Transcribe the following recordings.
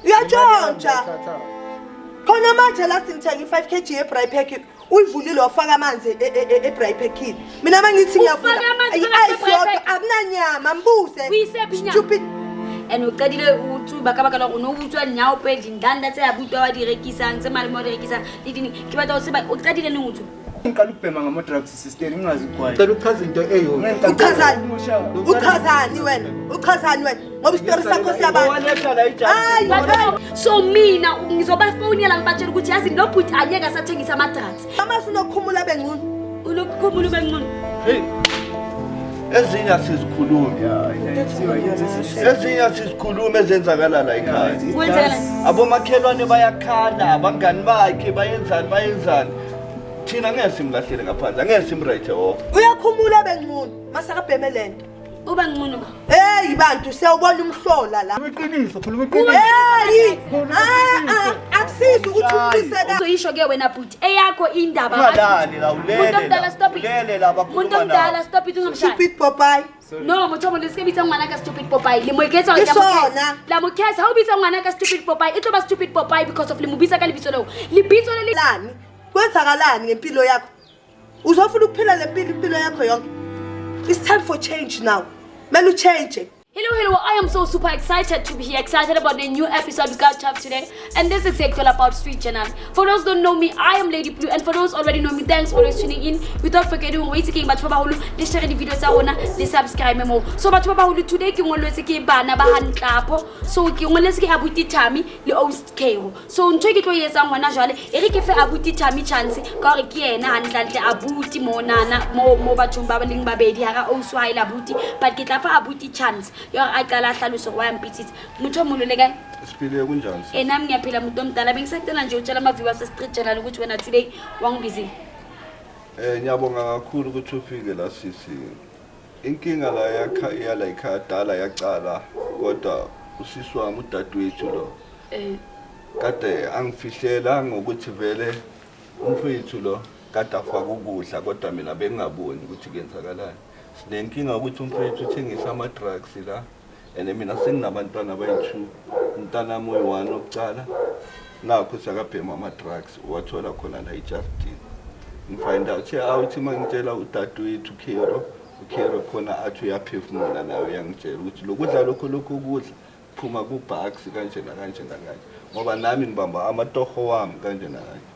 Uyatshontsha. Khona manje la singithenga i-5 kg ye-braai pack uyivulile wafaka amanzi e-braai packini. Mina mangithi ngiyavula Ufake amanzi phakathi i-ice kwe-braai yodwa pack? akunanyama mbuze. Uyisephi inyama? Stupid. And o qadile o tsuba ka baka la gore o ne o utswa nyaope dindanda tse abuti ba di rekisang tse malome wa di rekisang le ding ke batla go tseba o qadile neng o tsuba. Ngiqala ukubhema ngama-drugs sister ngingazi kwayo. Cela uchaze into eyodwa. Uchazani? Uchazani wena? Uchazani wena? Ngoba isitori sakho siyabantu. Owaletha la Hayi, ijasi. So mina ngizobafonela ngibatshela ukuthi yazi lo bhuti angeke asathengisa ama-drugs. Mama sunokukhumula bengcono. Unokukhumula ube ngcono. Hey. Ezinye asizikhulumi. Ezinye asizikhulumi ezenzakala la ekhaya. Kwenzakalani? Abomakhelwane bayakhala, abangani bakhe bayenzani bayenzani. Thina ngeke simlahlele ngaphandle, angeke simwrite off. Uyakhumula bengcono masakabheme lento. Uba ngcono ba. Hey bantu siyawubona umhlola la. Iqiniso, khuluma iqiniso. Hey! Ah ah akusizi ukuthi umbise ka. Uzoyisho ke wena bhuti eyakho indaba. Ungalali la ulele. Muntu omdala la, stop it. Ulele la bakhuluma Muntu omdala nawe. stop it ungamshayi. Stupid Popeye. No, motho o mong le se ke bitsa ngwana ka stupid Popeye. Le mo eketsa hore Ke ke a mo curse. sona. La mo curse. Ha o bitsa ngwana ka stupid Popeye, e tlo ba stupid Popeye because of le mo bitsa ka lebitso leo. Lebitso le le Lani? Kwenzakalani ngempilo yakho? Uzofuna ukuphila lempilo impilo yakho yonke. It's time for change now. Mele uchange. Hello, hello. I am so super excited to be here, excited about the new episode we got to have today. And this is all about Street Channel. For those who don't know me, I am Lady Blue. And for those already know me, thanks for always tuning in. Without forgetting, wait ke batho ba baholo le share di video tsa rona le subscribe mo. So batho ba baholo today ke ngoletse ke bana ba hantlapo. So ke ngoletse ke abuti Thami le Ost Keo. So ntho e ke tlo e etsang hona jwale e re ke fe abuti Thami chance ka hore ke yena hantlentle abuti monana mo mo bathong ba leng babedi hara ausi wa hae le abuti, but ke tla fa abuti chance ya hore a qala a hlalose hore wa mpitsitse. Motho o moholo le kae? Siphile kunjani? Eh nami ngiyaphila muntu omdala, bengisacela nje utshela ama-viewers e-Street Journal ukuthi wena today wangibizile. Ngiyabonga kakhulu ukuthi ufike la sisi. Inkinga la yakha yala ekhaya dala yacala kodwa usisi wami udadewethu lo kade angifihlela ngokuthi vele umfowethu lo kade afaka ukudla kodwa mina bengingaboni ukuthi kuyenzakalani. Sinenkinga ukuthi umfowethu uthengisa ama-drugs la and mina senginabantwana abayi-2, umntanami oyi-1 wokucala nakho sakabhema ama-drugs uwathola khona la ejardini. Ngifind out awuthi uma ngitshela udadewethu uKhero, uKhero khona athi uyaphefumula naye uyangitshela ukuthi lokudla lokho lokhu ukudla phuma ku-Bucks kanje nakanje nakanje ngoba nami ngibamba amatoho wami kanje nakanje.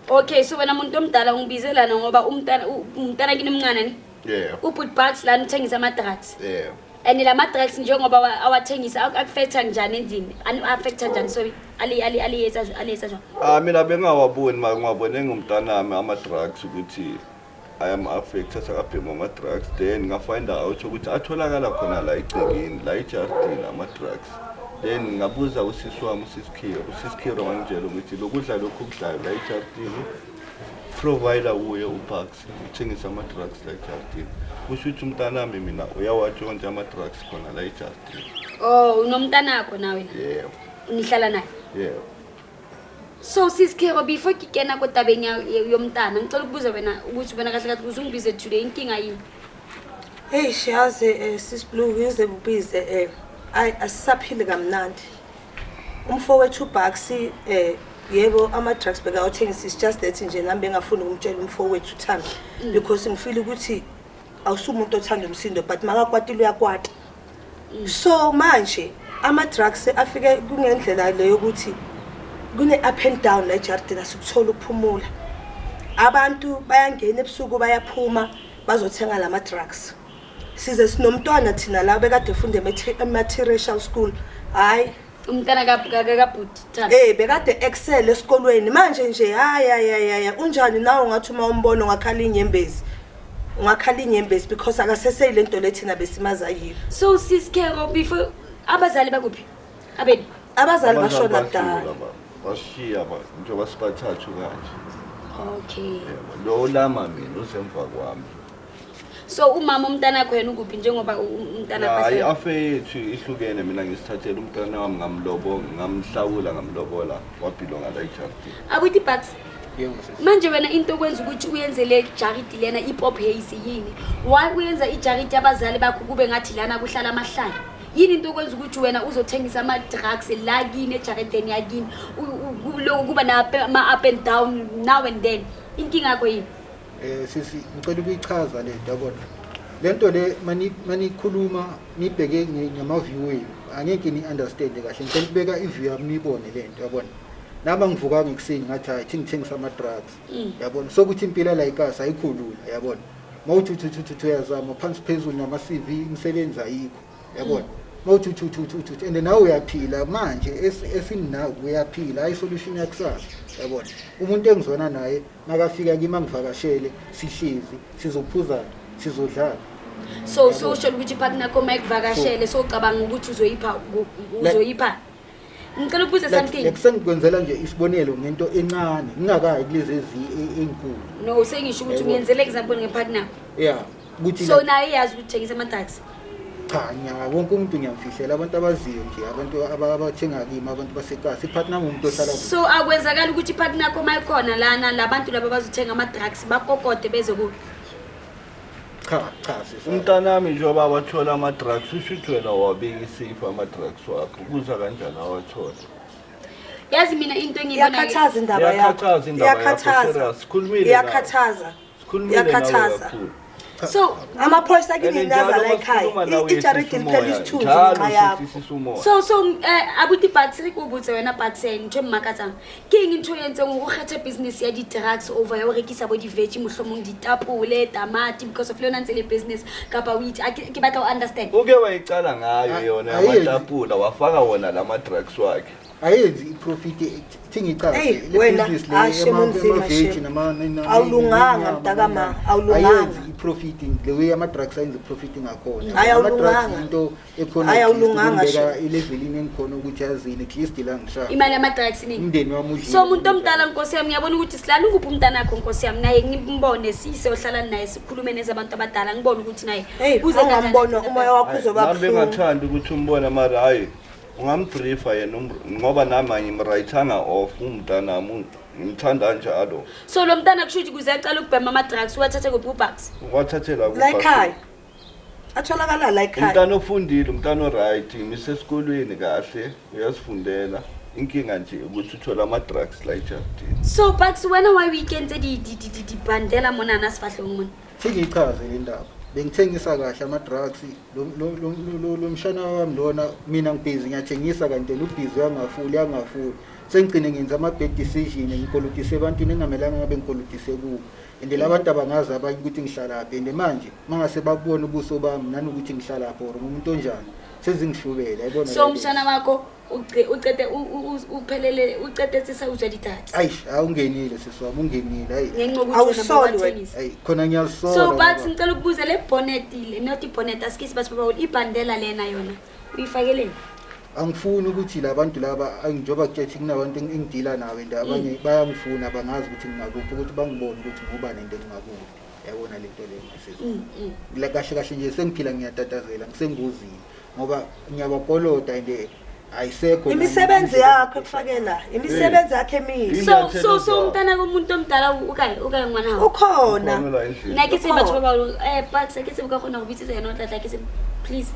Okay, so wena muntu omdala ungibizelana ngoba umntana umntana kini omncane ni? Yeah. Ubhuti Bucks lana uthengisa ama-drugs. Yeah. And la ma-drugs njengoba awathengisa aku-affecta njani endlini? Affecta njani sorry? Ali ali aliyetsa aliyetsa jwang? Ah mina bengawaboni ma ngiwabone ngumntanami ama-drugs ukuthi ayam-affecta sakabhema ama-drugs, then ngafind out ukuthi atholakala khona la egcekeni la ejardini ama-drugs. Then ngabuza usisi wami usisi Khiro, usisi Khiro wangitshela ukuthi lokudla lokhu okudlayo la ejardini provider uye uBucks uthengisa ama-drugs la ejardini. Kusho ukuthi umntanami mina uyawatshontsha ama-drugs khona la ejardini. Oh, unomntanakho na wena? Yebo. Nihlala naye? Yebo. So sis Khero, before ke kena ko tabeng ya yomntana, ngicela ukubuza wena ukuthi wena kahle kahle uzungibize today inkinga yini? Hey shiyazi sis Blue ngize kubize ay asisaphili kamnandi. Umfowethu uBucks yebo ama-drugs bekawathengisa, it's just that nje nami bengafuni ukumtshela umfowethu Thami because ngifeel ukuthi awusumuntu othanda umsindo but makakwatile uyakwata. So manje ama-drugs afike kungendlela le yokuthi kune up and down la ejardini, asikuthola ukuphumula. Abantu bayangena ebusuku bayaphuma bazothenga lama drugs. Size sinomntwana thina la bekade efunda ematrial school. Hayi Umntana kabhuti Thami. Bekade excel esikolweni manje nje hayi hayi hayi unjani nawe ngathi uma umbona ungakhala inyembezi. Ungakhala inyembezi because akaseseyile lento lethina besimaza yiyo. So sis Khero, before abazali bakuphi? Abeni? Abazali bashona kudala. Bashiya ba njengoba sibathathu kanje. Okay. Yebo, lo lama mina usemva kwami. So umama umntana wakho yena ukuphi njengoba umntana wakho Hayi ahlala? afe yethu ihlukene, mina ngisithathela umntana wami ngamlobo ngamhlawula ngamlobola wabhilonga la ejardini. Abuti Bucks. Yebo sisi. Manje wena into okwenza ukuthi uyenze le jaridi lena i-pop haze yini? Why uyenza ijaridi yabazali bakho kube ngathi lana kuhlala amahlala? Yini into okwenza ukuthi wena uzothengisa ama-drugs la kini ejarideni yakini, kuloku kuba nama-up and down now and then? Inkinga yakho yini? Sisi, ngicela ukuyichaza le nto, yabona. Le nto le manikhuluma nibheke ngama-view wenu, angeke ni-understande kahle. Ngicela ukubeka i-view yami niyibone le nto, yabona. Nami angivukanga ekuseni ngathi hayi, thi ngithengisa ama-drugs. Yabona, sokuthi impilo la ikasi ayikho lula, yabona. Mawuthi uthi uthi uthi uyazama phansi phezulu nama-CV, imisebenzi ayikho, yabona. Mawuthi uthi uthi uthi uthi and nawe uyaphila manje esinawo uyaphila, hayi solution yakusasa, yabona. Umuntu engizwana naye makafika kimi angivakashele, sihlezi sizophuzana, sizodlala. So usho ukuthi ipartner yakho uma ikuvakashele, so ucabanga ukuthi uzoyipha uzoyipha? Ngicela ukubuza something. Like sengikwenzela nje isibonelo ngento encane, ngingakayi kulezi ey'nkulu. No, sengisho ukuthi ungenzele example ngepartner. Yeah, ukuthi So naye iyazi ukuthi uthengisa ama-drugs? Cha, wonke umuntu ngiyamfihlela, abantu abaziyo nje, abantu abathenga kimi, abantu basekasi. Ipartner ngumuntu ohlala kude. So akwenzakali ukuthi ipartner yakho uma ikhona lana, labantu laba bazothenga ama-drugs bakokode beze kuwe? Cha, cha, sisi. Umntanami njengoba wathola ama-drugs, usho ukuthi wena wabeka isafe ama-drugs wakho, kuza kanjani awathola? Yazi mina into engiyibona Iyakhathaza indaba yakho. Iyakhathaza indaba yakho, Iyakhathaza. serious. Sikhulumile nawe. Iyakhathaza. Sikhulumile nawe Iyakhathaza. kakhulu. So amaphoyisa And kini njalo naza la ekhaya. masikhuluma nawe Ijaridi yehlisa liphela umoya. isithunzi Njalo ngenxa yakho. usehlisa umoya. So abuti Bucks, re ke o botse wena Bucks, ntho e mmakatsang ke eng? Ntho e entseng hore o kgethe business ya di-drugs over ya ho rekisa bo di-veggie, mohlomong ditapole, tamati, because of le yona ntse le business, kapa o itse ke batla ho understand. Uke wayicala ngayo yona yamatapula, wafaka wona lama-drugs wakhe. Ayenzi iprofit, thi ngichaze. Eyi, Le wena, business le ah, shame unzima, yama-veg shame. nenyama, Awulunganga, mntakama, awulunganga. Ayenzi iprofit the way ama-drugs ayenza iprofit ngakhona. Hayi, Ama-drugs awulunganga. into ekhona Hayi, at least awulunganga, ukungibeka shame. elevelini engikhona ukuthi yazini, at least la ngishaya. Imali yama-drugs iningi. Umndeni wami udlile. So umuntu omdala, nkosi yami, ngiyabona ukuthi silala ukuphi umntanakho, nkosi yami, naye ngimbone, sise ohlala naye, sikhulume nezabantu abadala, ngibone ukuthi naye Hey, uze kanjani. awungambona umoya wakho uzoba Nami buhlungu. bengathandi ukuthi umbone, mara hhayi, ungambriefa yena ngoba nami angimrayithanga off umntanami, ngimthanda njalo. So lo mntana kusho ukuthi kuze aqale ukubhema ama-drugs uwathathe kuphi uBucks? Wathathela La ekhaya. Atholakala la ekhaya. Umntana ofundile, umntana oright, ngisesikolweni kahle, uyazifundela. Inkinga nje ukuthi uthole ama-drugs la ejardini. So Bucks, wena why o ikentse dibandela monana sefahlehong mona? Thi ngiyichaze le ndaba. Bengithengisa kahle ama-drugs, lo mshana wami lona, mina ngibhizi ngiyathengisa, kanti yena ubhizi uyangafuli, uyangafuli. Sengigcine ngenza ama-bad decision, ngikolotise ebantwini engingamelanga ngabe ngikolotise kubo. And la bantu abangazi abanye ukuthi ngihlalaphi, and manje mangase babone ubuso bami nanokuthi ngihlalaphi or ngumuntu onjani, sezingishubela, yayibona So le nto. umshana wakho uqede uphelele, uqede sisawuzwa di-drugs? Ayi, awungenile sisi wami, ungenile, hayi. Ngenxa yokuthi wena Awusoli wena. bowathengisa. Ayi, khona ngiyalisola. So Bucks, ngoba- ngicela ukubuza le bonnet le, not ibonnet, asikisi batho ba baholo, ibhandela lena yona uyifakeleni? Angifuni ukuthi la bantu laba, njengoba kutshethi kunabantu engidila nawe and abanye bayangifuna, bangazi ukuthi ngingakuphi, ukuthi bangibone ukuthi ngubani and ngingakuphi, yabona le nto leyo sisi. La kahle kahle nje sengiphila ngiyatatazela, ngisengozini ngoba ngiyabakoloda and ayisekho Imisebenzi yakho ekufakela, imisebenzi yakho emihle. So umntana komuntu omdala ukae, ukae ngwana hao? Ukhona. Ukhona la endlini. Nna ke tsebe batho ba baholo, Bucks, ke tsebe ka kgona go bitsetsa yena o tla tla, ke tsebe, please.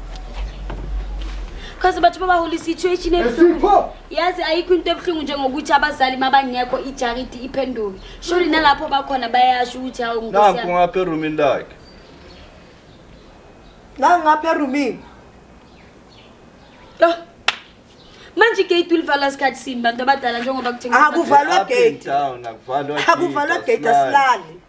Because batho ba baholo situation e buhlungu. Sipho! Yazi ayikho into ebuhlungu njengokuthi abazali mabangekho ijariti iphenduke. Surely nalapho bakhona bayasho ukuthi hawu nkosi Nanku yami. ngapha erumini lakhe. La ngapha erumini. Lo. Manje igate ulivala sikhathi sini bantu abadala njengoba kuthengiswa? Akuvalwa Up and gate. down, akuvalwa gate, Akuvalwa gate, asilali. asilali.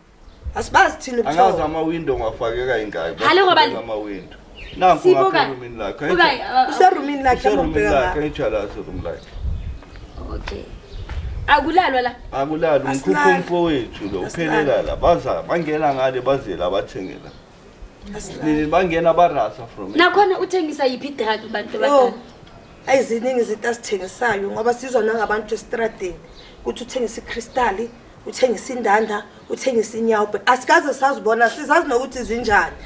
Asibazi thina Angazi ubuthongo. amawindo ngwafakeka ingaki. Hale ngobani? Amawindo. Nanku Sipho ngapha kae? erumini lakhe. Ukae? Userumini lakhe Userumini amubheka lakhe, ngapha. ejalazi room lakhe. Okay. Akulalwa la. Akulali, umkhukhu Asilali. umfowethu lo, Asilali. uphelela la. Baza bangena ngale bazela bathengela. Asilali. Nini bangena barasa from. Nakhona uthengisa yiphi drug bantu Yo. abadala? Ayiziningi izinto azithengisayo ngoba sizwa nangabantu estradeni ukuthi uthengisa ikristali, uthengisa indanda, uthengisa inyawupe. Asikaze sazibona, sizazi nokuthi zinjani.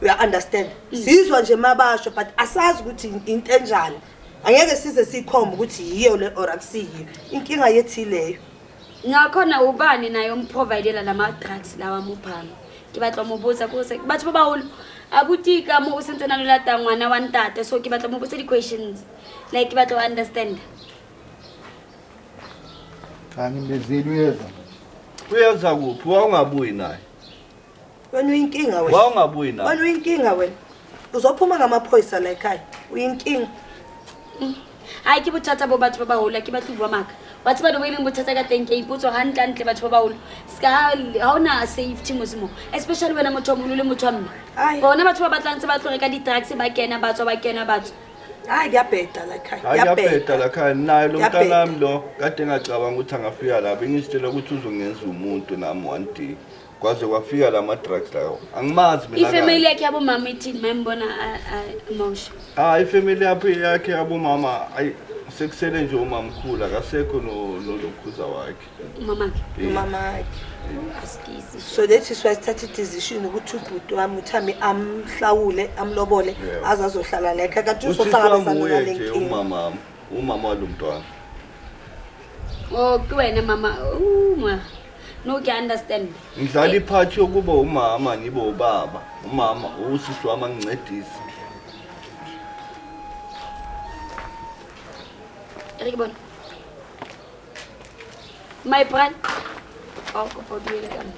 Uya understand? Sizwa nje mabasho, but asazi ukuthi into enjani. Angeke size sikhombe ukuthi yiyo le or akusiyiyo. Inkinga yethi leyo. Ngakhona ubani naye omprovidela lama drugs lawa amuphanga? Ke batla mo botsa ko se batho ba baholo abuti ka mo o sentse na lo lata ngwana wa ntate, so ke batla mo botsa di-questions, like ke batla ho understand. Cha, ngimezile, uyeza. Uyeza kuphi? Wawungabuyi naye. Wena uyinkinga wena. Wawungabuyi naye. Wena uyinkinga wena. Uzophuma ngamaphoyisa la ekhaya. Uyinkinga. Hayi, ke bothata bo batho ba baholo, ha ke batle ho bua maka. Batho ba e leng bothata ka teng, ke a ipotsa hore hantle-hantle batho ba baholo ska ha hona safety mose mo, especially wena motho wa moholo le motho wa mme. Ai. Bona batho ba batlang ntse ba tlo reka di-drugs, ba kena ba tswa, ba kena ba tswa. Hayi, kuyabheda la ekhaya. Hayi, kuyabheda la ekhaya. Naye lo Kuyabheda. mntanami lo kade ngacabanga ukuthi angafika la, bengizitshela ukuthi uzongenza umuntu nami one day. Kwaze kwafika la ma-drugs lawo, angimazi mina Ifamily kahle. yakhe yabomama ithini mayimbona mawusho? Ah, ifamily yakhe yabomama, ayi, sekusele nje umamkhulu, akasekho nolokhuza wakhe. Umamakhe? Umama wakhe. Asikisi. So that is why sithatha i-decision ukuthi ubhuti wami uThami amhlawule, amlobole, aze azohlala la ekhaya, kanti Usisi wami uzohlangabezana uye nale nje nkinga. umama, umama walo mntwana. Oh, ke wena mama. Uma. No, ke understand. Ngidlala iphathi yokuba umama, ngibe ubaba. Umama usisi wami angincedise. Re ke bona. My brand. Oh, kopa o duele ka nna.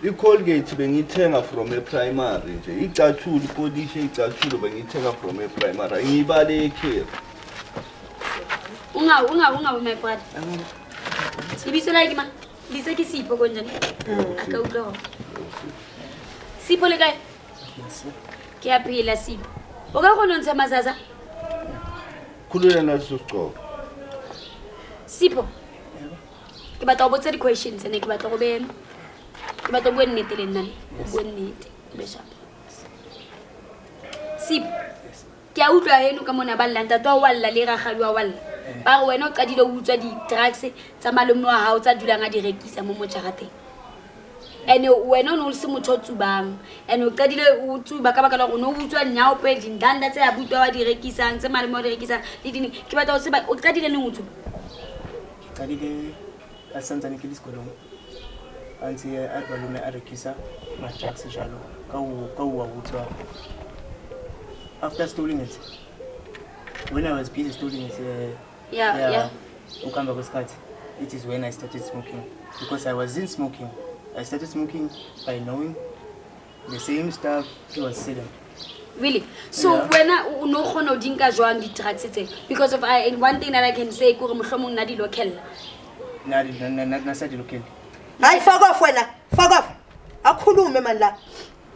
I-Colgate bengiyithenga from e-primary nje. Icathulo, ipolishe icathulo bengiyithenga from e-primary. Ngiyibale ekheri. Unga, unga, unga my brother. Lebitso la ke mang? Lebitso ke Sipho konjane? A ka utlwa hore. Sipho le kae? Ke a phela Sipho. O ka kgona ho ntsha mazaza? Khulula naso sigqoko. Sipho. Ke batla ho botsa di-questions ene, ke batla ho be, ke batla ho bua nnete le nna ne. O bue nnete, o be sharp. Sipho. Ke a utlwa heno ka mona ba lla, ntate wa wa lla le rakgadi wa wa lla. Ba re wena o qadile ho utswa di-drugs tsa malome wa hao tsa dulang a di rekisa mo mojarateng. Ene wena o ne o se motho o tsubang. Ene o qadile o tsuba ka baka la hore o ne o utswa nyaope, dindanda tse abuti wa di rekisang, tse malome wa di rekisang, le ding. Ke batla ho tseba, o qadile neng ho tsuba? Ke qadile a santsane ke le sekolong. A ntse a malome a rekisa ma-drugs jwalo, ka ho wa utswa. After stealing it, when I was busy stealing it, ukuhamba kwesikhathi, it is when I started smoking. Because I wasn't smoking. I started smoking by knowing the same stuff he was selling. Really? So wena o no kgona ho di nka jwang di-drugs tse? Because of I, and one thing that I can say ke hore mohlomong nna di lokella. Nna di, nna, nna, nna sa di lokelle. Hayi, fuck off wena. Fuck off. Akhulume man la.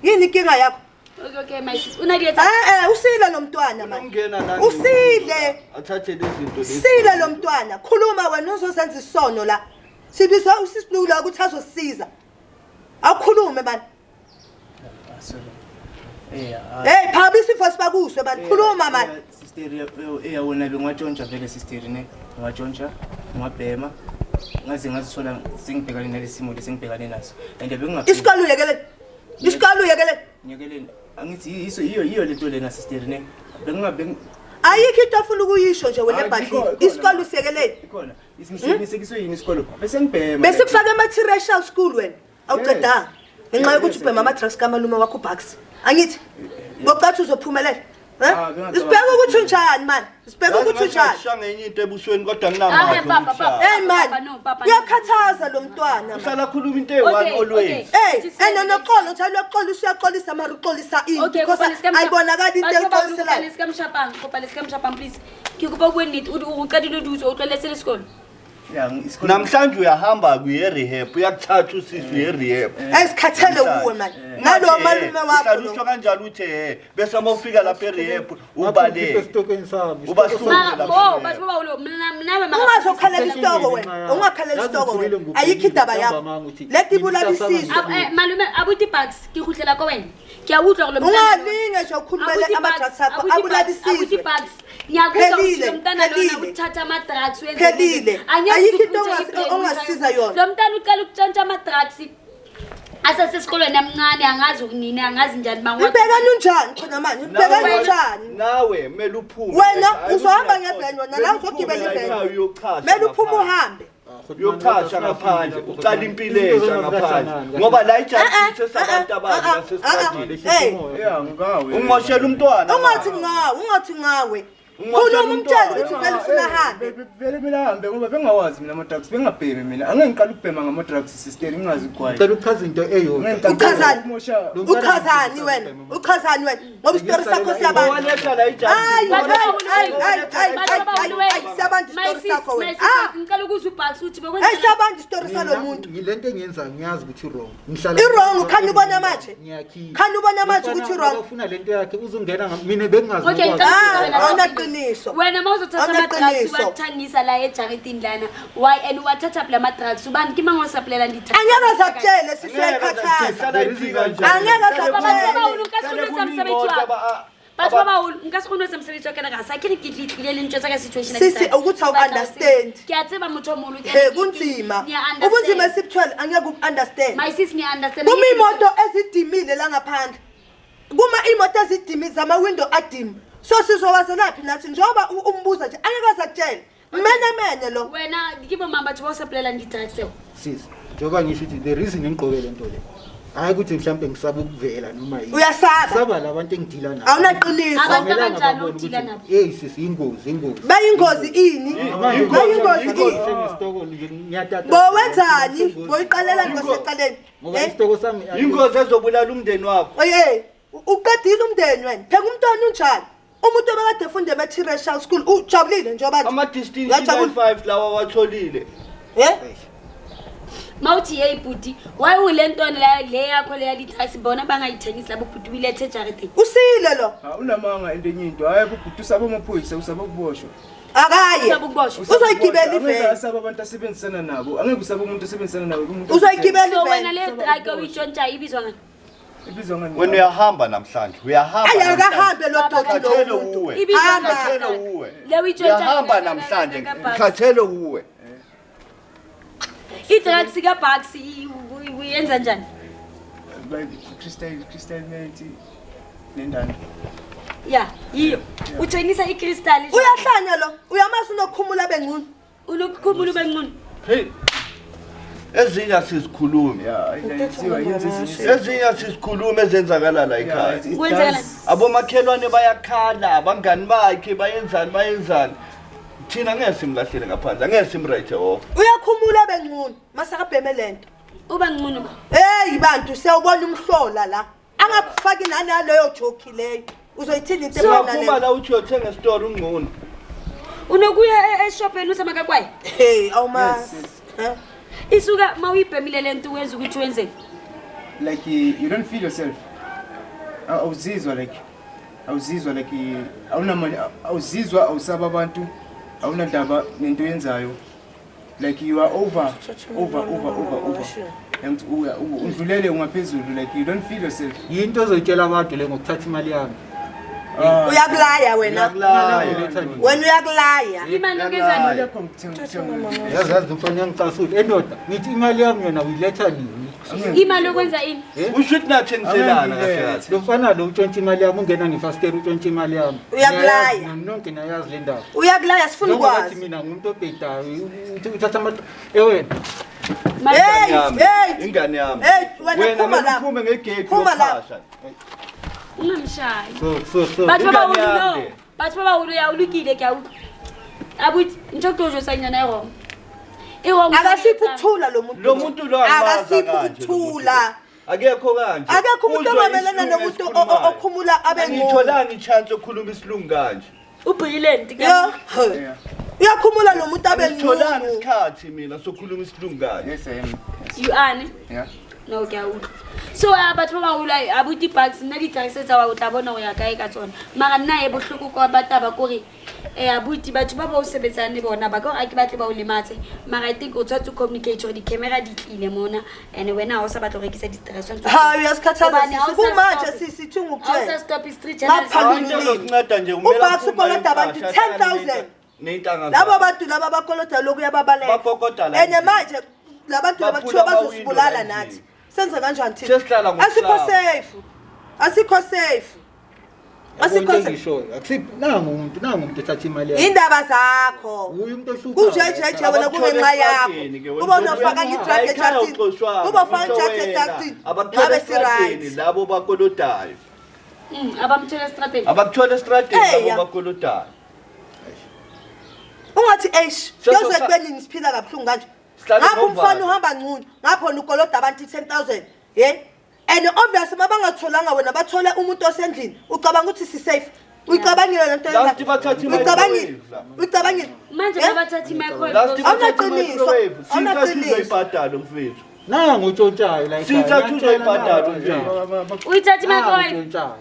Yini inkinga yakho? Okay, okay, my sis. Una di etsa? Usile lo mntwana man. Ungena la Usile. Athathe lezi zinto lezi. Usile lo mntwana. Khuluma wena uzosenza isono la. Sibizwa usisihlula ukuthi azosiza. Akhulume man. Sorry. Hey, phamisa ivoice bakuzwe man. Khuluma man. Sister, wona bengiwatshontsha vele sister ne. Ngiwatshontsha, ngiwabhema. Ngaze ngazithola sengibhekane nalesimo lesengibhekane naso. And bengingaphili. Isikolo uyekeleni. Isikolo uyekeleni. Ngiyekeleni. Angithi yiyo lento lena sister ne. Ayikho into ofuna ukuyisho nje wena Hayi, ebhadlini. ikhona. Isikolo usiyekeleni. Ikhona. Isisekiswe yini isikolo? Bese ngibhema. Bese kufaka ema-terrestrial school wena. Awuqedanga. Ngenxa yokuthi Yes, ubhema ama-drugs kamalume wakho uBucks. Angithi? Ngokucathi uzophumelela. Eh? Ah, bengingacabanga. Sibheke ukuthi unjani man. Sibheke Yazi ukuthi ngathi unjani. ngashaya ngenye into ebusweni kodwa Ah, nginamandla papa, papa. okushaya. Hey man. Papa, no, papa, no. Uyakhathaza lo mntwana, man. Uhlala khuluma into eyi-one Okay, always. okay. Hey, Sisi- ene noxolo njalo uyaxolisa, uyaxolisa mara uxolisa ini Okay, because kopa le ska msha- ayibonakali into Batho ba baholo, exoliselayo. kopa le ska mshapang, kopa le ska mshapang, please. Ke kopa o bue nnete, o qadile ho di utswa, o tlohelletse le sekolo? Ya, isikolo. Namhlanje uyahamba kuye rehab, uyakuthatha usisi uye rehab. Hey, sikhathele kuwe man. Nalo malume wakho Uhlala lo. usho kanjalo uthi bese uma ufika lapha e-rehab Ubaleke. ubaleke. Esitokweni sami. Uba hluphe Mara, lapha oh, e-rehab. batho ba baholo, mna ba mara- Ungazokhalela isitoko wena. Ungakhalela isitoko wena. Ayikho indaba yakho. Leti ibulala isizwe. Malome, abuti Bucks, ke kgutlela ko wena. Ke a utlwa hore lo mntana- Ungalinge nje ukhulumele Abuti ama-drugs Bucks, akho, abuti abulala Bucks, abuti isizwe. Bucks. Ngiyakuzwa ukuthi Phelile, lo mntana lona phelile. uthatha ama-drugs, wenza Phelile. izinto. Angeke Ayikho into uphuthe i-plan, ongasiza yona. Lo mntana uqala ukutshontsha ama-drugs asasesikolweni amncane, angazi ukunini, angazi njani, ma- Ubhekane unjani khona manje? Ubhekane unjani? Nawe kumele uphume. Wena Hayi, uzohamba ukuthi ngeveni wena, kumele la uzogibela uphume iveni. la ekhaya uyochasha Kumele uphume ngaphandle. uhambe. Uyochasha ngaphandle, uqala impilo entsha ngaphandle. Ngoba la ijabulise sabantu ababi nasesitradini. Hey. Yeah, ngawe. Ungoshela umntwana. Ungathi ngawe, ungathi ngawe. Ungoshela Khuluma umtshele umntwana. ukuthi vele ufuna ahambe. Vele mina ahambe ngoba bengawazi mina ama-drugs, bengingabhemi mina. Angeke ngiqale ukubhema ngama-drugs sister, ngingazi ugwayi. Ngicela ukuchaza into eyodwa. Uchazani? Umosha. Uchazani wena? Uchazani wena? Ngoba isitori sakho siyabanda. Owaletha la Hayi, ijabulise. hayi, hayi, hayi, hayi, hayi, hayi, siyabanda isitori sakho wena. Ah, Ngicela ukuzwa uBucks uthi hey, siyabanda isitori salo muntu. Lento engiyenzayo ngiyazi ukuthi wrong. Ngihlala I-wrong, khani ubona manje? Ngiyakhipha. Khani ubona manje Umfana ukuthi i-wrong? Ufuna lento yakhe uzongena mina bengingazi. Okay, nokwazi. ngicela Ah, ukubuza wena awunaqiniso. Wena uma uzothatha ama-drugs Awunaqiniso. uwathangisa la ejaridini lana, why and uwathatha phi lama-drugs? Ubani ke mang o supply-elang di-drugs? Angeke azakutshele sisi uyayikhathaza. Angeke azakutshele. Nka se kgone ho etsa mosebetsi wa ka. Batho ba baholo nka se kgone ho etsa mosebetsi wa ka ga sa ke re ke tlile le ntho tsa ka situation ya Sisi, di-drugs. ukuthi Ke batla ho awu-understand. Ke a tseba motho o moholo, ke a- He kunzima. Ngiya-understand. Ubunzima esibuthwele angeke ubu-understand. My sis, ngiya-understand. Kuma imoto ezidimile la ngaphandle. Kuma imoto ezidimile zama-window adimi. So sizowazelaphi nathi njengoba umbuza nje angeke azakutshele. Mene mene lo. Wena ke bo mang batho ba o supply-elang di-drugs tseo? Sisi, njengoba ngisho ukuthi the reason engigqoke lento le. Hayi ukuthi mhlawumbe ngisaba ukuvela noma yini. Uyasaba. Saba labantu engidila nabo. Awunaqiniso. Abantu Akumelanga abanjani babone odila ukuthi, nabo? Hey sisi ingozi ingozi. Bayingozi ini? Bayingozi ini? Njengesitoko nje ngiyatata. Bowenzani? Boyiqalela ngosecaleni. Ngoba Eh? isitoko sami Ingozi ezobulala umndeni wakho. Oye, uqedile umndeni wena. Pheka umntwana unjani? Umuntu obekade efunda e-Tertiary School ujabulile njengoba nje. Ama-distinction Uyajabula. 5 lawa awatholile. Eh? Mawuthi hey bhuti, why ule ntwana le yakho le ya di-drugs bona bangayithengisi labo bhuti uyilethe ejaridini? Usile lo. Ha, unamanga into enye into. Hayi ubhuti usaba amaphoyisa, usaba ukuboshwa. Akaye. Usaba ukuboshwa. Uzoyigibela Angeke iveni. asaba abantu asebenzisana nabo. Angeke usaba umuntu osebenzisana nawe kumuntu. Uzoyigibela So wena iveni. le drug oyitshontshayo ibizwa ngani? Ibizwa ngani? Wena uyahamba namhlanje. Uyahamba. Ayi namhlanje. akahambe lo doti lo Ngikhathele muntu. uwe. Ibizwa Hamba. ngani? Ngikhathele uwe. Le uyitshontshayo Uyahamba ka- namhlanje. ka- ka- Bucks. Ngikhathele uwe. I-drugs ka-Bucks uyenza njani? Crystal meth nendanda. Ya, yiyo. Uthengisa i-crystal. Uyahlanya lo. Uyamazi unokukhumula bengcono. Unokukhumula ube ngcono. Hey. Ezinye asizikhulumi. Yeah, yenziwa yenza ezinye. Ezinye asizikhulumi ezenzakala la Yeah, ekhaya. it Kwenzakalani? does. Abomakhelwane bayakhala, abangani bakhe bayenzani bayenzani. Thina ngeke simlahlele ngaphandle, angeke simwrite off. Uyakhumula bengcono masakabheme lento. Uba ngcono ba. Hey bantu siyawubona umhlola la. Angakufaki naleyo joke leyo. Uzoyithini into efana Ungaphuma naleyo? la uthi uyothenga esitolo ungcono. Unokuya eshopeni usemakakwaye. Hey awumazi. Yes, Eh? Isuka mawuyibhemile lento wenza ukuthi wenzeni? Like you don't feel yourself. Awuzizwa like awuzizwa like awunamali awuzizwa awusaba abantu awunandaba nento oyenzayo. Like you are over over over over over. And udlulele ungaphezulu like you don't feel yourself. Yinto ozoyitshela abantu le ngokuthatha imali yami. Ah, Uyakulaya wena. Uyakulaya. Wena uyakulaya. Imali yokwenzani? imali yakho ngithenga. Yazi yazi mfana uyangicasula. Endoda, ngithi imali yami yona uyiletha nini? Imali yokwenza ini? Usho ukuthi nathengiselana kahle kahle. Lo mfana lo utshontsha imali yami ungena ngefastela utshontsha imali yami. Uyakulaya. Niyayazi, Nonke niyayazi le ndaba. Uyakulaya sifuna Njengoba bathi ukwazi. mina ngumuntu obhedayo uthatha ama ewena Hey, Ingane yami, hey. Ingane yami. Hey, wena Wena phuma kumele la. uphume ngegate Phuma la. uyophahla. Ungamshayi. So Batho ba Ingane baholo yami no. le. Batho ba baholo ya o lokile ke a utlwa. Abuti, ntho e ke tlo o jwetsang yona e wrong. E wrong. Akasiphi ukuthula lo muntu. Lo muntu lo angimazi Akasiphi kanje lo muntu ukuthula. lo. Akekho kanje. Akekho umuntu Uzwa omamelana isilungu nomuntu esikhulumayo. okhumula abe ngcono. Angitholanga i-chance yokukhuluma isilungu kanje. U-brilliant ke. Yo. Yeah. Uyakhumula lo muntu abe Angitholanga ngcono. isikhathi mina sokukhuluma isilungu kanje. Yes I am. You are ne? Yeah. No ke a utlwa. So batho ba baholo abuti Bucks nna di-drugs tsa wa o tla bona ho ya kae ka tsona. Mara nna e bohloko kwa ba taba kore abuti batho ba ba o sebetsang le bona ba ka hore a ke batle ba o lematse. Mara I think o tshwanetse o communicate hore di-camera di tlile mona and wena ha o sa batla ho rekisa di-drugs. Hayi uyasikhathaza Hobane ha sisi. o sa Kumanje stop- sisi thi Ha o sa ngukutshela. stop street channels. Ngapha- Into ezosinceda nje kumele UBucks aphume ukoloda abantu ayophahla, 10,000. ney'ntanga Labo zakhe. bantu laba bakoloda lokhu uyababaleka. Bakokoda la Enye endlini. manje labantu laba Baphula kuthiwa amawindi bazosibulala la nathi. endlini. Senze kanjani thina? Sesihlala ngokusaba. Asikho safe. Asikho safe. Yabona into Asikhose- engishoyo akusi nangu umuntu, nangu umuntu ethatha imali yakhe. Indaba zakho. Uye umuntu ohluphayo. Kunje nje nje wena kungenxa yakho. Kuba unofaka nge-drug ejaridini. Kuba ufaka i-drug ejaridini. Abakuthola Ngabe si estradeni right. labo bakolodayo. Abamthola estradeni. Abakuthola estradeni Eya. labo bakolodayo. Ungathi eish, Sesosha- kuyoze kube nini siphila kabuhlungu kanje? Sihlale Ngapha umfana ngovalo. uhamba ngcono, ngapha wena ukoloda abantu i-10,000. Ye? And obviously mabangatholanga wena bathole umuntu osendlini. Ucabanga ukuthi si safe. Uyicabangile lento Last bathatha Uyicabangile. i-microwave la. Uyicabangile. Manje Eh? babathatha i-microwave. Last bathatha Awunaqiniso. i-microwave. Sithathu Awunaqiniso. uzoyibhadala mfethu. Nangu utshontshayo la ekhaya. Sithathu uzoyibhadala mfethu. Uyithatha i-microwave. Utshontshayo.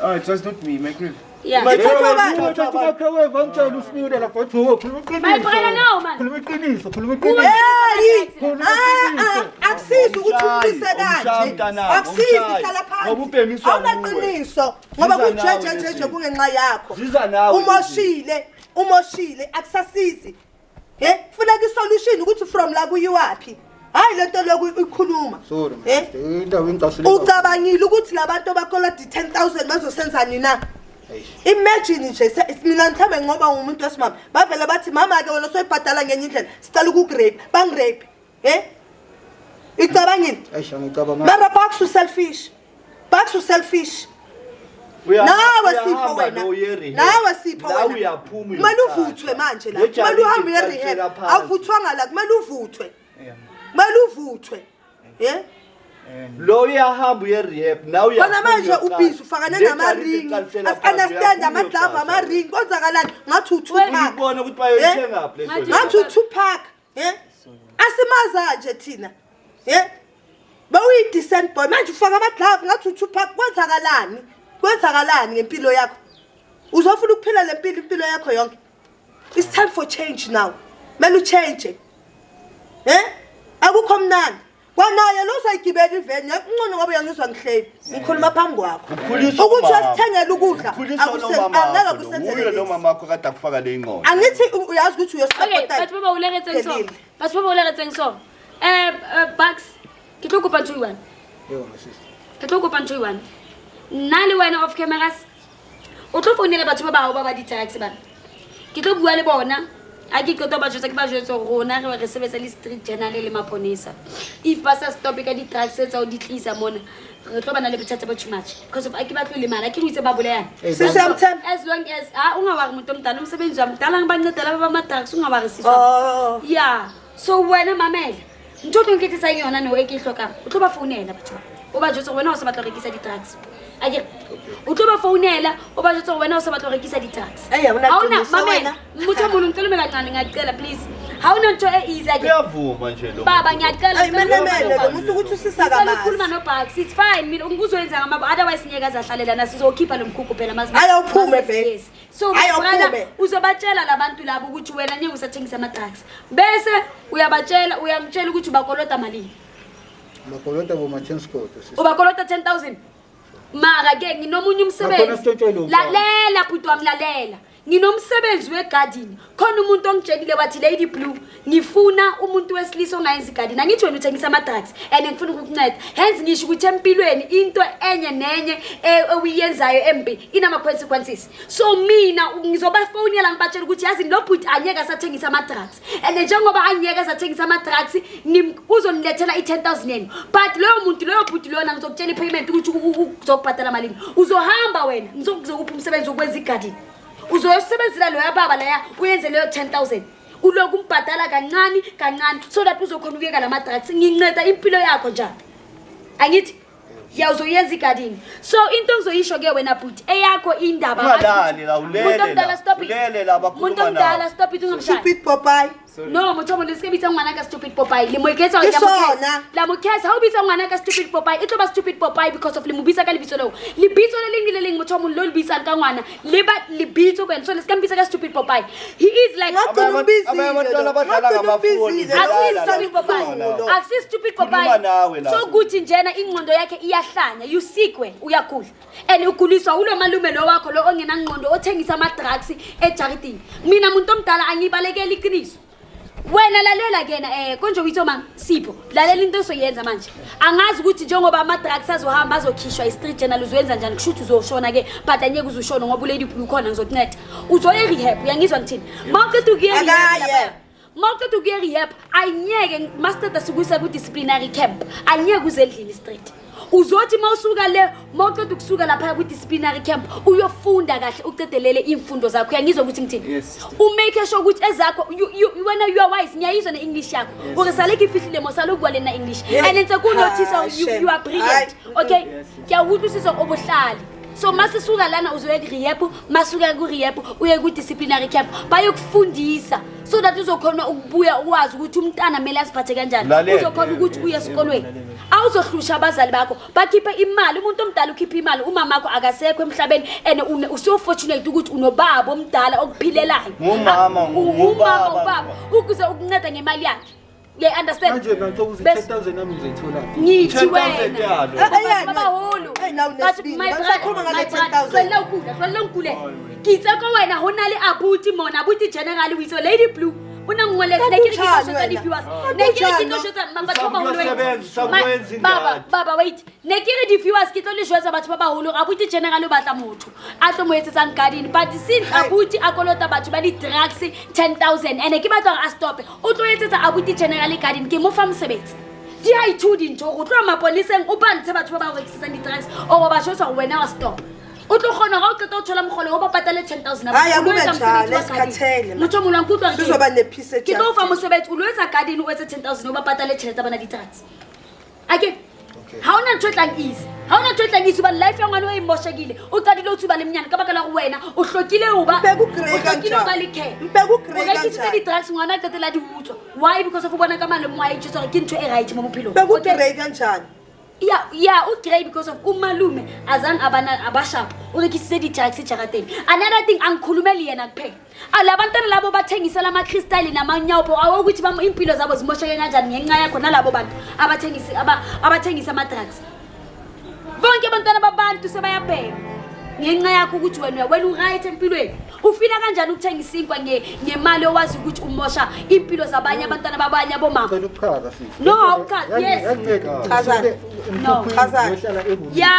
Oh, it was not me, microwave. Yeah. Ithathwa ubani? Uthatha i-microwave angitshela uSibile lapho wathi wo khuluma My brother, no, man. Khuluma iqiniso, khuluma iqiniso. Hey! Khuluma Ah, iqiniso. ah, akusizi ukuthi Umshayi, umbise umshayi kanje. mntanami, Akusizi umshayi. hlala phansi. Ngoba ubhemiswa nguwe. Awunaqiniso ngoba Ziza nawe kunje nje nje lezi. kungenxa yakho. Ziza nawe lezi. Umoshile, umoshile akusasizi. He? Funeka isolution ukuthi from la kuyiwaphi. Hayi lento lokhu ikhuluma. Sorry my Eh? sister, indawo engicasule. Ucabangile ukuthi labantu abakolota i-10,000 bazosenzani na? Eish. Imagine nje mina mhlawumbe ngoba ngumuntu wesimame bavele bathi mama ke wena soyibhadala ngenye indlela sicela ukukurape bangirape eh icabangile Eish angicabanga. mara Bucks uselfish, Bucks uselfish. Nawe Sipho Uyahamba wena. lo uye rehab. Nawe Sipho La wena. uyaphuma Kumele uyoqasha. uvuthwe manje la. Le Kumele uhambe uye jaridi rehab. iqalisela phansi. Awuvuthwanga la, kumele uvuthwe. Yeah. Kumele uvuthwe. Yeah? And Lo uyahamba uye rehab, nawe Khona uyaphuma manje uyoqasha. ubhizi ufakane Le namaringi. jaridi iqalisela phansi, Asi-understand uyaphuma amaglove uyoqasha. amaringi. Kwenzakalani? Ngathi u-Tupac. Uyibona ukuthi bayoyithenga phi le nto le. Ngathi u-Tupac. Eh? Asimaza nje thina. Eh? Bewuyi-decent boy manje ufaka amaglove ngathi u-Tupac. Kwenzakalani? Kwenzakalani ngempilo yakho? Uzofuna ukuphila le mpilo impilo yakho yonke. It's time for change now. Kumele uchange. Eh? Akukho mnandi. Kwanaye lo usayigibela iveni, ngcono ngoba uyangizwa ngihleli. Ngikhuluma phambi kwakho. Ukhuliswa Ukuthi umama. uyasithengela ukudla. Ukhuliswa nomama Angeke wakho lo. kusenzele. Uye lo mama wakho kade akufaka le ngqondo. Angithi uyazi ukuthi Okay, uyosupporta. batho ba ba uleretseng so. Phelile. Batho ba ba uleretseng so. Bucks, ke tlo kopa ntho e one. Yebo my sister. Ke tlo kopa ntho e one. Nna le wena off cameras. O tlo founela batho ba bao ba ba di-drugs bana. Ke tlo bua le bona. Ha ke qeta ho ba jwetsa, ke ba jwetse hore rona re sebetsa le street journal le maponesa. If ba sa stop ka di-drugs tse tsa ho di tlisa mona, re tlo bana le bothata bo too much. Because of a ke batle ho lemala, ke re itse ba bolayana. Hey, Sisi yamthemba. As long as ha ungawari muntu omdala umsebenzi wami mdala ngibanceda laba bama-drugs ungawari sisi wami. Oh. Yeah. So wena mamela. Ntho o tlo nketsetsang yona no e ke e hlokang. O tlo ba founela batho ba. O ba jwetse hore wena o sa batla ho rekisa di-drugs. Akere? O tlo ba founela, o ba jwetse hore wena o sa batla ho rekisa di-drugs. Eya, o na Ha hona qiniso mamela. wena. Motho o mong ntse le kancane ngiyacela please. Ha hona ntho e easy akere? Uyavuma nje lo. Baba ngiyacela. Ayi menemene lo muntu ukuthi usisa Ngicela ukukhuluma kamazi. noBucks. It's fine. Mina ngikuzoyenza ngamabo. Otherwise ngeke azahlalela na sizokhipha lo mkhukhu phela mazi. Ayi, awuphume vele. Yes. So Ayi, brother, awuphume. uzobatshela labantu labo ukuthi wena ngeke usathengisa ama-drugs. Bese uyabatshela uyamtshela ukuthi ubakolota malini. Bakolota boma 10 score sister. Ubakolota 10,000. Mara ke nginomunye Nakhona umsebenzi. sitshontshe lo mfana. Lalela bhuti wami lalela. Nginomsebenzi wegarden. Khona umuntu ongitshelile wathi Lady Blue, ngifuna umuntu wesilisa ongayenza igarden. Angithi wena uthengisa ama-drugs and ngifuna ukukunceda. Hence ngisho ukuthi empilweni into enye nenye oyiyenzayo embi inama-consequences. So mina ngizobafonela ngibatshela ukuthi yazi lo bhuti angeke asathengisa ama-drugs. And njengoba angeke asathengisa ama-drugs, uzonilethela i-10,000 yenu. But loyo muntu loyo bhuti lona ngizokutshela i-payment ukuthi uzokubhadala malini. Uzohamba wena, ngizokupha umsebenzi wokwenza igarden. Uzoyosebenzela loya baba laya uyenze leyo 10,000. Uloku umbhadala kancane kancane so that uzokhona ukuyeka lama drugs. Nginceda impilo yakho njalo. Angithi ya uzoyenza igarden. So into engizoyisho ke wena bhuti eyakho indaba. Ungalali la, ulele Muntu omdala la. stop it. Ulele la, bakhuluma Muntu omdala nawe. stop it ungamshayi. Stupid Popeye. sorry. No, motho o mong le se ke bitsa ngwana ka stupid Popeye. Le mo eketsa hore Ke ke a mo curse. sona. La mo curse. Ha o bitsa ngwana ka stupid Popeye, e tlo ba stupid Popeye because of le mo bitsa ka lebitso leo. Lebitso le leng le le leng motho o mong lo le bitsang ka ngwana, le ba lebitso ko wena. So le se ka mpitsa ka stupid Popeye. He is like Ngagcina Abanye abantwana umbizile. abadlala Ngagcina ngamafoni, umbizile. Akusi Dlala stupid Popeye. la. Akusi stupid Popeye. Khuluma nawe la. So kuthi njena ingqondo yakhe iyahlanya. You sick wena, uyagula. And uguliswa ulo malume lo wakho lo ongenangqondo othengisa ama-drugs ejaridini. Mina muntu omdala angibalekeli iqiniso. Wena lalela kena konje uyitho mang Sipho, lalela into osoyenza manje. Angazi ukuthi njengoba ama drugs azohamba azokhishwa i-street journal uzoyenza njani, kusho ukuthi uzoshona ke, but angeke uzushona ngoba uLady Blue khona ngizokunceda. Uzoya rehab, uyangizwa ngithini? Mawuqeda ukuya rehab Akaye. lapha. Mawuqeda ukuya rehab, angeke master sikuyisa ku disciplinary camp. Angeke uze endlini straight. Uzothi mawusuka le, mawuqeda ukusuka lapha ku disciplinary camp, uyofunda kahle uqedelele imfundo zakho. Uyangizwa ukuthi ngithini? Yes, sister. Umake sure ukuthi ezakho wena you are wise, ngiyayizwa ne-English yakho. Yes. Gore sale ke fihlile mo sale o bua le nna English. Yeah. And ntse ke o notice Ah, you, you are shame. brilliant. Hayi. Okay? Yes, yes. Ke a utlwisisa o bohlale. So masisuka lana uzoya ku-rehab, masuka ku-rehab uye ku-disciplinary camp, bayokufundisa so that uzokhona ukubuya ukwazi ukuthi umntana kumele aziphathe kanjani. Lalela. Uzokhona ukuthi uye esikolweni. Lalela. Awuzohlusha abazali bakho, bakhiphe imali. Umuntu omdala ukhiphe imali, umamakho akasekho emhlabeni and uso fortunate ukuthi unobaba omdala okuphilelayo. Ngumama, Ngumama, ngubaba. ubaba ukuze ukunceda ngemali yakhe. You understand? Manje mina ngicela ukuthi Bese- 10,000 yami ngizoyithola. Ngithi 10,000 wena. yalo. Eh, Batho ba baholo. Eh, now Batho- nesibindi. my Basakhuluma brother, ngale my brother, 10,000. tlohella ho kula, tlohella ho nkulela. Ke itse ko wena ho na le abuti mona, abuti general o itse Lady Blue. O na nngoletse, ne ke re ke tlo Kanti jwetsa unjani di-viewers. wena? Ne ke re ke tlo Kanti jwetsa batho ba baholo wait. Usabuyosebenza, My- usabukwenza Baba, ingadi. baba wait. Ne ke re di-viewers ke tlo le jwetsa batho ba baholo hore abuti general o batla motho a tlo mo etsetsang garden, but since Hai. abuti a kolota batho ba di-drugs 10,000 and ke batla hore a stope, o tlo etsetsa abuti general garden, ke mo fa mosebetsi. Di ha ithu dintho go tloha maponeseng o ba ntshe batho ba ba o rekisetsang di-drugs or ba jwetsa hore wena wa stop. O tlo kgona ha o qeta ho thola mogolo o ba patale 10,000. Hayi, O lo akube etsa njalo, mosebetsi wa garden. esikhathele, ma. Motho o mong wa nkutlwa hore ke Sizoba ne-peace Ke tlo o fa justice. mosebetsi, o lo etsa garden, o etse 10,000, o ba patale tjhelete tsa bona di-drugs. Ake? Okay. Ha hona ntho e tlang easy. Ha hona ntho e tlang easy hobane life ya ngwana o e moshekile. O qadile ho tsuba le monyane ka baka la hore wena o hlokile ho ba Mpeke o-grey o hlokile ho ba kanjani? le care. Mpeke o-grey O rekisitse kanjani? di-drugs, ngwana a qetella a di utswa. Why? Because of o bona ka malome wa hae tjho hore ke ntho e right mo bophelong. Mpeke Okay? o-grey kanjani? Ya, ya, o grey because of umalume azange abana abashap. O rekisitse di-drugs jarateng. Another thing, angikhulumeli yena kuphela. La bantwana labo bathengisela ama-crystal namanyawo awokuthi impilo zabo zimosheke kanjani ngenxa yakho nalabo bantu abathengisa ama-drugs. Bonke abantwana babantu sebayabhema ngenxa yakho ukuthi wena u-right empilweni. Ufila kanjani ukuthenga isinkwa ngemali owazi ukuthi umosha impilo zabanye abantwana babanye abomama? Ngicela ukuchaza sisi. No, awuchazi, yes. Chazani. No. Chazani. Ya,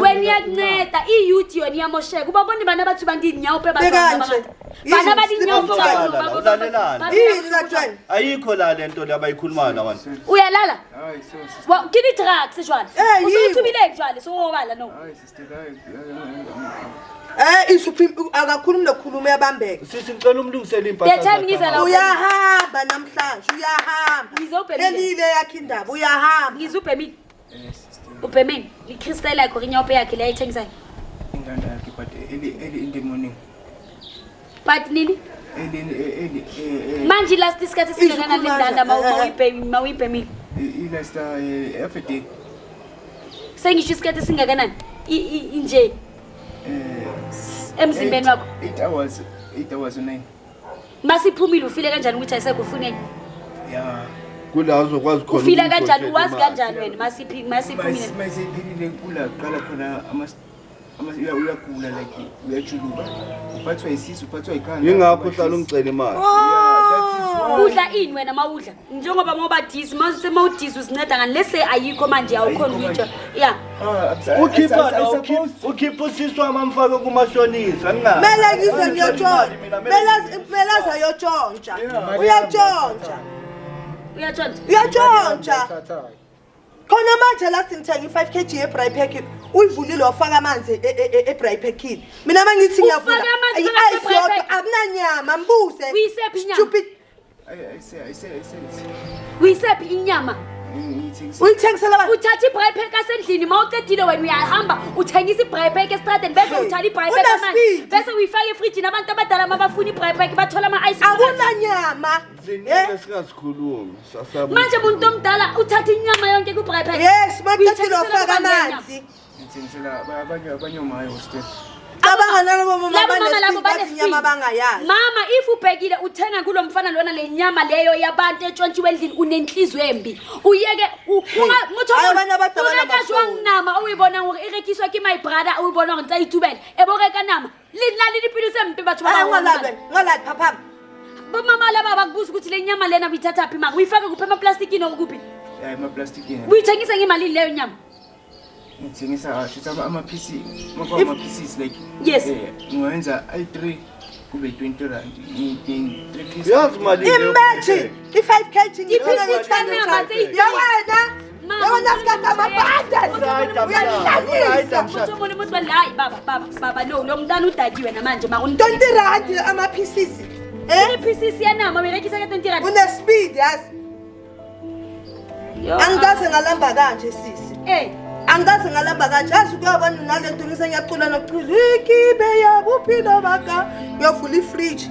wena iyakunceda i-youth yona iyamosheka. Ubabone bana batho ba dinyaope ba Bekanje. Bana ba Yini, dinyaope sleep ba- Ulalelana. Yini kanjani? Ayikho la lento le abayikhulumayo nabantu. Uyalala? Hayi, so sister. Wa ke di-drugs jwale. Eh, O se o yiko. tsubile jwale, so o robala no. Hayi sister, hayi. hayi, Isupreme akakhulumi nokukhuluma uyabambeka. Sisi ngicela umlungisele impahla. The time ngiza la- Uyahamba namhlanje, uyahamba. Ngizobhemile. Phelile yakhe indaba, uyahamba. Ngizwe ubhemile. Eh sister. Ubhemile. I-crystal yakho inyaope yakhe le ayithengisayo. Ingane yakhe but early in the morning. But nini? Early early eh Manje last isikhathi singakanani Izukhuluma lendanda nje, eh, eh. mawuyibhemile. I last every day. Sengisho isikhathi singakanani? Nje emzimbeni wakho. 8 hours, 8 hours or 9. Masiphumile ufile kanjani ukuthi ayisekho ufuneni? Yeah. Kula uzokwazi khona. Ufila ukuthi kanjani uzoshela uwazi imali. kanjani wena masiphumile? Mayisiphelile kula qala khona ama uyagula like uyajuluka. Uphathwa isisu, uphathwa ikhanda. Yingakho uhlala ungicela imali. Yeah, that is why. Udla ini wena mawudla? Njengoba mawubadisi, mawudisi uzinceda ngani lese ayikho manje awukhona Ayikho ukuyitsho. manje. Yeah. Ah, I'm Ukhipha la I ukhipha usisi wami amfake kumashonisa ngingazi. Mele ngize Angitholi imali mina, ngiyotshontsha. mele- Mele aze ayotshontsha. Yeah. Uyatshontsha. Uyatshontsha. Uyatshontsha. Khona manje last ngithenga i-5 kg ye-braai pack uyivulile wafaka amanzi e-braai packini. Mina mangithi ngiyavula Ufake amanzi i-ice phakathi kwe-braai yodwa pack? akunanyama mbuze. Uyisephi inyama? Stupid. I say I say I say Uyisephi inyama? ngiyithengisa. Uyithengisela abantu. Uthatha i-braai pack asendlini mawuqedile wena uyahamba uthengisa i-braai pack estradeni bese Hey, uthatha i-braai pack amanzi unaspeed. bese uyifaka efrijini abantu abadala mabafuna i-braai pack bathola ama-ice cream. Akunanyama. Ziningi Eh? esingazikhulumi. Sasaba. Manje muntu omdala uthatha inyama yonke ku-braai pack. Yes, maqedile Uyithengisela wafaka kubantu lenyama. amanzi. Ngithengisela abanye omama hostel. Cabanga nalabo mama Labo mama labo banespeed bathi inyama banespeed. bangayazi. Mama if ubhekile uthenga kulo mfana lona le nyama leyo yabantu etshontshiwe endlini unenhliziyo embi. Uyeke motho Hayi, abanye abantu o reka abanamahloni. jwang nama o e bonang hore e rekiswa ke my brother o e bonang hore ntse a itubela e bo reka nama le na le dipelo tse mpe batho ba Hayi baholo ungalali bana. wena, ungalali phaphama. Bomama laba bakubuza ukuthi le nyama lena uyithathaphi maka uyifake kuphi emaplastikini or kuphi? Ya, emaplastikini. Uyithengisa ngemalini leyo nyama? Ngithengisa shit ama-PC, ama-pieces like. Yes. Ngiwenza ayi-3 kube 20 rand. Ngi-3 pieces. Yazi mali leyo. Imagine i-5 kg I-pieces tsa nama tse ya wena. Ya wena sikata amabhande. Uyahlanyisa. Motho o mong le motho ba le, hayi baba baba baba no lo mntana udakiwe namanje maka 20 rand ama-pieces. Eh? I-pieces ya nama uyirekisa ka 20 rand. Une-speed yazi. Yo. Angikaze ngalamba kanje sisi. Eh. Angikaze ngalamba kanje. Yazi kuyabona nale nto ngise ngiyacula nokucula. Ikibe ya bophelo ba ka. Uyovula i-fridge.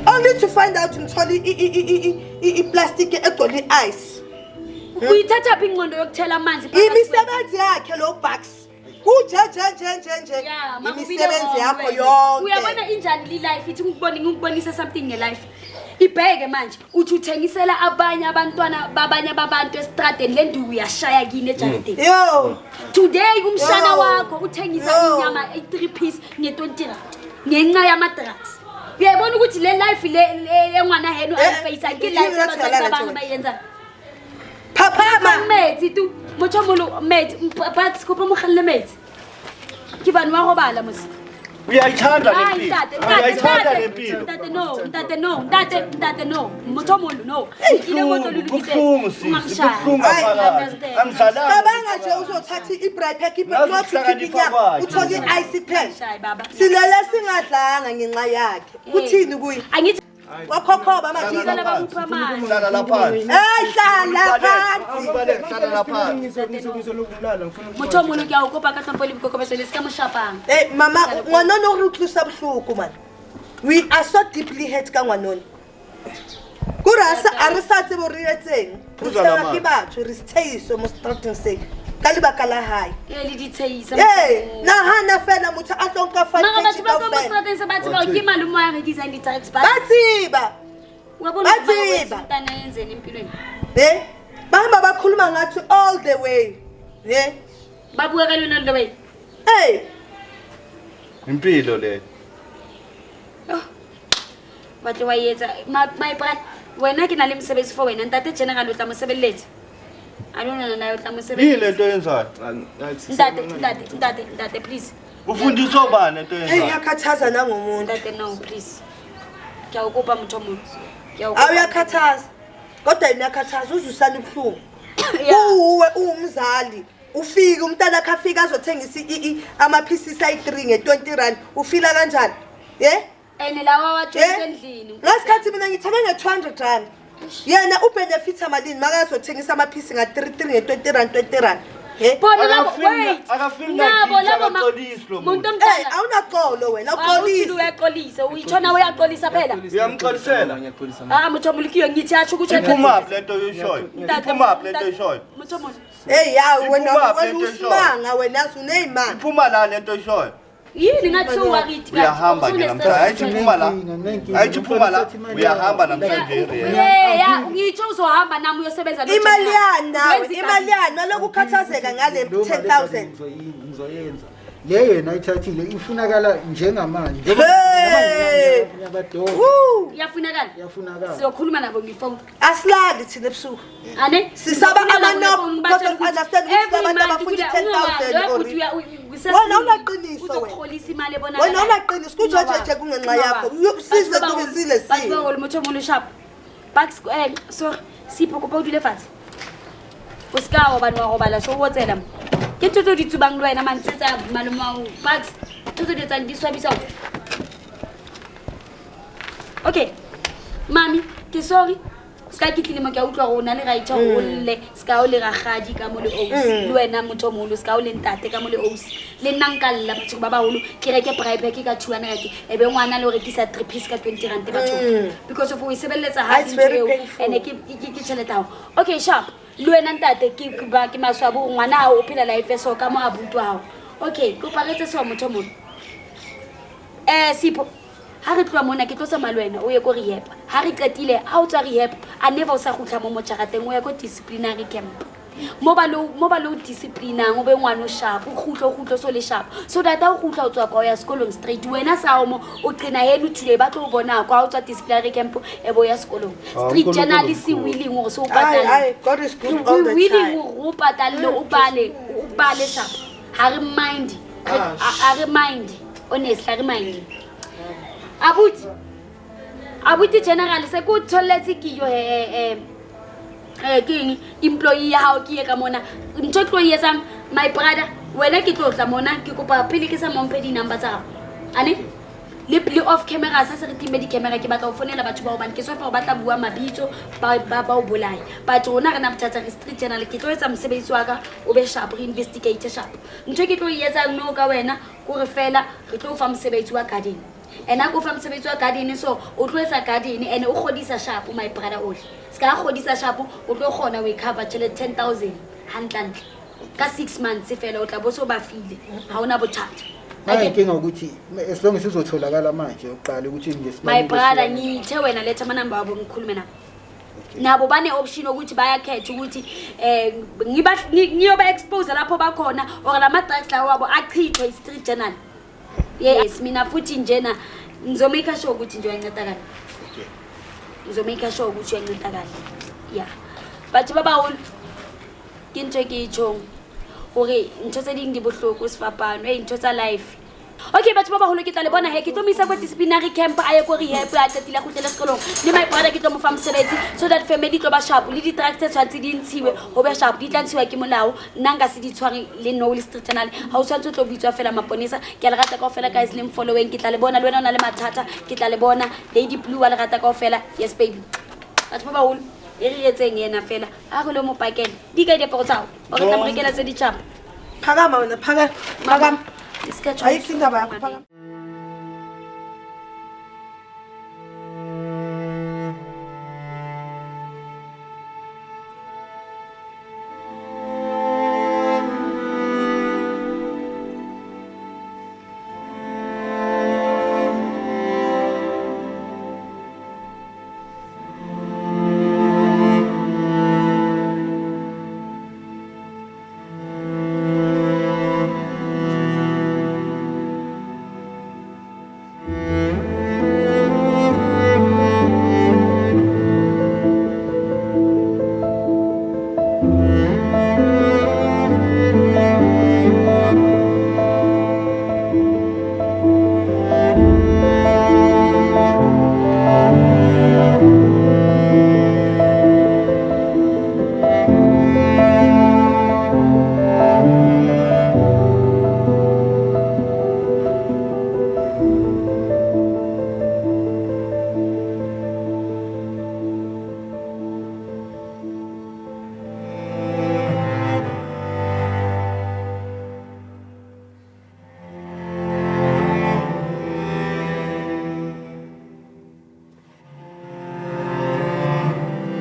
Only to find out ngithola i-plastic egcwele i-ice. Uyithatha phi ingqondo yokuthela amanzi phakathi? Imisebenzi yakhe lo Bucks. Kunje nje nje nje nje. Ya, ma ubile Imisebenzi wrong yakho wena. yonke. Uyabona injani li life ithi ngikubone ngikubonise something nge-life. Ibheke manje uthi uthengisela abanye abantwana babanye babantu estradeni le nduku uyashaya kini ejarideni. Yo. Today umshana Yo. wakho uthengisa Yo. inyama i-3 piece nge-20 rand ngenxa yama-drugs. Uyayibona ukuthi le life le engwana heno ayifeyisa ke life yini batswadi ngathi ba bangwe uyalala ba yenza. Phaphama. Metsi tu motho o moholo metsi Bucks kopa mo kgalle metsi. Ke bane wa robala mos. Uyayithanda le Hayi, mpilo. ntate, ntate, Uyayithanda le ntate, mpilo. ntate, no, ntate, no, ntate, ntate, no. Motho o moholo, no. Nkile mo tlo le lokisetse. Kubuhlungu sisi, Ungangishaya. kubuhlungu Hayi, ngaphakathi. understand. Angidlalanga. Cabanga nje uzothatha i-braai pack Nazi i-plot ukuhlakanipha inyama kwakhe. uthole i-ice pack. Shayi baba. Silele singadlanga ngenxa yakhe. Kuthini kuye? Angithi Wakhokhoba manje. ngicela bakuphe amanzi. Hlala la phansi. Hey hlala phansi. Ubaleke, hlala la phansi. Ngizolokhu ngifuna Motho o moholo ke a o kopa ka hlompho le boikokobetso le se ka mo shapang. Hey mama, ngwanono o re utlwisa bohloko man. We are so deeply hurt ka ngwanono. Kore a re sa tsebe hore re etseng. Re Phuza la tshewa ke manzi. batho, re setshehiso mo strateng se. Ka lebaka la hae. E le ditshehisa. Hey, nahana fela motho a tlo nka 5 Mara kg batho ba ka mo kaofela. strateng se ba tseba hore ke malome wa rekisang di-drugs ba. Ba tseba. Wa bona ba hore mara wa tseba. etsang a enzeni empilweni. Eh? Bahamba bakhuluma ngathi all the way. Eh? Ba bua ka lona le way. Hey, Impilo le. Ba tlo wa etsa my brother wena ke na le mosebetsi for wena ntate general o tla mo sebeletsa. I don't know na o tla mo Yini sebeletsa. lento oyenzayo? Ntate ntate ntate ntate please. Ufundiswa ubani lento hey oyenzayo? uyakhathaza nangomuntu. Ntate no please. Ke a o kopa motho o moholo. Ke a o kopa. Awuyakhathaza. Kodwa yena uyakhathaza uzusana ubuhlungu. Yeah. Kuwe uwumzali. Ufike umntana akhe afike azothengisa ama-pieces ayi-3 nge-20 rand. Ufila kanjani? Yeah? And lawa wa Eh? endlini. Ngasikhathi mina ngithenge nge-200 rand. Yena ubenefitha malini makazothengisa amaphisi nga-3 3 nge-20 rand 20 rand. Eh? Bona labo Akafili wait. akafili Nabo nakithi, labo ma akaxolisi lo Muntu muntu. Hey, omdala. awunaxolo wena, Uthini awuxolisi. uyaxolisa, uyitshona uyaxolisa phela. Uyamxolisela? Ngiyaxolisa. Ah motho omolo ke yo ngithi atsho ukuthi Iphumaphi lento oyishoyo? Iphumaphi lento oyishoyo? Motho omolo. Hey ya wena Iphumaphi wena lento oyishoyo? usimanga wena yazi uneyimanga. Iphuma la lento oyishoyo. Yini ngathi sowuworried kanti? Uyahamba ke namhlanje. Ayithi phuma la. Ayithi phuma la. Uyahamba namhlanje area. Yeah, yeah, ngitsho uzohamba nami uyosebenza no Imali General. yani nawe, Uzoyenza imali igazi. yani naloku ukhathazeka ngale Leyo mali 10,000. ngizoyenza. Le yena ayithathile ifunakala njengamanje. Hey! Njengabadoba. Woo! Iyafunakala. Iyafunakala. Sizokhuluma nabo ngefoni. Asilali thina ebusuku. Ane? Sisaba Sizokhuluma nabo ama-knock ngefoni, because ngibatshele of ukuthi understand ukuthi every abantu month abafuna kula- i-10,000 ungawari, already. Wena Wena awunaqiniso wena. Uzokuholisa imali ebonakalayo. Wena awunaqiniso, kunje nje nje kungenxa yakho. Size kube sile Batho ba sile. baholo, motho o moholo sharp. Bucks, sorry, Sipho kopa o dule fatshe. O ska wa bane wa robala so o otsela mo. Ke ntho tseo di tsubang le wena man tse tsa malome wa hao. Bucks, ntho tseo di etsang di swabisa. Okay. Mami, ke sorry. Ska ke tlile mo ke a utlwa gore o na le right ya hore o lle, ska o le rakgadi ka mo le ausi. Le wena motho o moholo, ska o le ntate ka mo le ausi. Le nna nka lla batho ba baholo, ke reke braai pack ka 200, e be ngwana le o rekisa 3 piece ka 20 rand bathong. Because of o e sebeletsa Ah, hard it's ntho very eo, painful. ene ke tjhelete ya hao. Okay, sharp. Le wena ntate ke ba ke maswabi hore ngwana hao o phela life e so ka mo abuti wa hao. Okay, kopa re etse so motho o moholo. Sipho, ha re tloha mona ke tlo tsamaya le wena o ye ko rehab. Ha re qetile, ha o tswa rehab, a never o sa kgutla mo jarateng, o ya ko disciplinary camp. Mo ba lo disciplinang o be ngwana o sharp, o kgutlo so le sharp. So that ha o kgutla o tswa kwa o ya sekolong straight. Wena sa o mo o qena heno today ba tlo o bona kwa o tswa disciplinary camp e bo ya sekolong. Street journal se willing hore se o patale. Ai, God is good all the We willing time. hore o patale o bale sharp. Ha re mind. Ha re mind. Honestly, ha re mind. Abuti general se ko tholetse ke yo ke eng employee ya hao ke ye ka mona ntho tlo e etsang my brother wena ke tlo tla mona ke kopa pele ke sa momphe di-number tsa gago ane le off camera sa se re time di-camera ke batla ho founela batho ba hobane ke sofa hore ba tla bua mabitso ba o bolaya but rona re na bothata re street journal ke tlo etsa mosebetsi wa ka o be sharp re investigate sharp ntho ke tlo e etsang no ka wena kore fela re tlo o fa mosebetsi wa garden and a ko fa mosebetsi wa garden so o tlo etsa garden and o kgodisa sharp my brother ohle se ka kgodisa sharp o tlo kgona ho e cover tjhelete 10,000 hantlentle ka 6 months fela o tla bo so ba file ha ona bothata. Manje inkinga ukuthi as long as izotholakala manje uqale ukuthi ngesimanje. My brother ngithe wena letha amanamba wabo ngikhulume nabo. Nabo bane option ukuthi bayakhetha ukuthi ngiyoba expose lapho bakhona or lama drugs lawo wabo achithwe i-street journal. Yes mina futhi njena ngizomake sure ukuthi nje uyancedakala. Okay. Ngizomake sure ukuthi uyancedakala. Yeah. Batho ba baholo ke ntho e ke e tjhong hore ntho tse ding di bohloko sefapano, ntho tsa life. Okay batho ba baholo ke tla le bona he ke tlo mo isa ko disciplinary camp a ye ko rehab a qetile a kgutlele sekolong le my brother ke tlo mo fa mosebetsi so that family tlo ba sharp le di-drugs tse tshwanetse di ntshiwe ho be sharp di tla ntshiwa ke molao nna nka se di tshware le no le street channel ha o tshwanetse o tlo bitswa fela maponesa ke a le rata kaofela guys le following ke tla le bona le wena o na le mathata ke tla le bona Lady Blue wa le rata kaofela yes baby batho ba baholo e re etseng yena fela a re le mo pakele di ka diaparo tsa hao o re tla mo rekela tse ditjhaba Phakama wena phakama. Ayikho indaba yakho phakama.